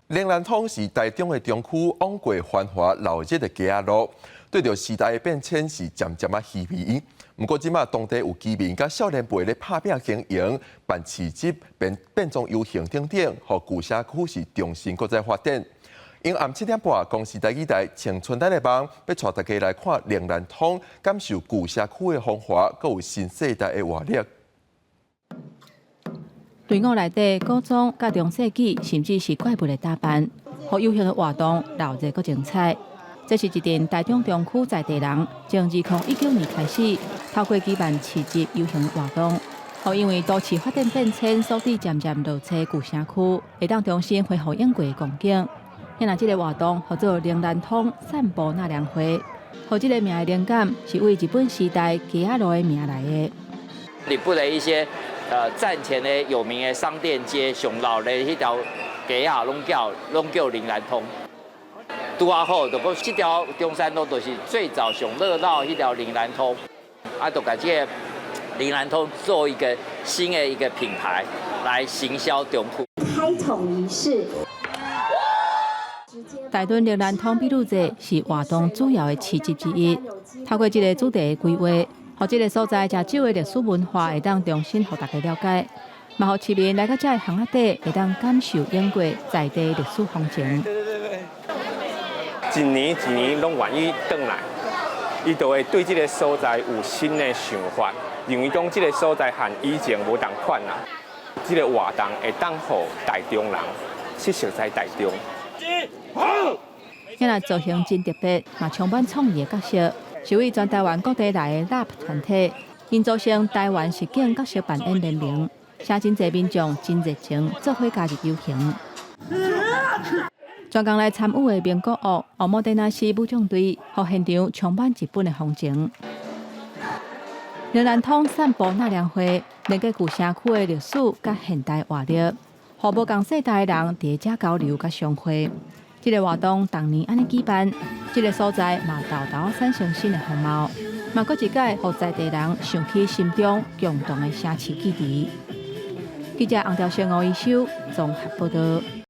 靈南通是台中的中區，往過繁華鬧熱的街仔路，對著時代的變遷是漸漸仔稀微。毋過這馬當地有居民佮少年輩咧拍拚經營，辦市集、變變裝遊行等等，予舊社區是重新閣再發展。因暗7點半，公視台語台青春咱的夢，欲帶大家來看靈南通，感受舊社區的風華，閣有新世代的活力。隊伍內底古裝、佮中世紀，甚至是怪物的打扮，予遊行的活動鬧熱閣精彩。這是一陣台中中區在地人，從2019年開始，透過舉辦市集遊行活動，予因為都市發展變遷，所致漸漸落寞舊城區，會當重新恢復往過的光景。現在這个活動號做靈南通散步納涼會，予這个名的靈感是為日本時代街仔路的名來的。日本的一些戰前的有名的商店街，上老的彼條街仔攏叫靈南通。拄仔好，就講這條中山路就是最早上熱鬧彼條靈南通，啊，就共這个靈南通做一個新的一個品牌來行銷中區。開桶儀式。台墩靈南通美女節是活動主要的市集之一，透過這个主題的規劃，予這个所在誠少的歷史文化會當重新予大家了解，嘛予市民來到這个巷仔底會當感受往過在地歷史風情。一年一年攏願意轉來，伊就會對這个所在有新的想法，認為講這个所在和以前無仝款啦。這个活動會當予台中人去熟悉台中。現在造型真特別，嘛充滿創意的角色，是為全台灣各地來的 LARP 團體，𪜶組成台灣實境角色扮演聯盟，請真濟民眾真熱情，做伙加入遊行。專工來參與的名古屋奧莫德納斯武將隊，予現場充滿日本的風情。靈南通散步納涼會，連結舊城區的歷史佮現代活力，予無仝世代的人佇遮交流佮相會。這个活動逐年按呢舉辦，這个所在嘛沓沓產生新的風貌，嘛閣一擺予在地人想起心中共同的城市記憶。記者洪兆生、吳一修綜合報道。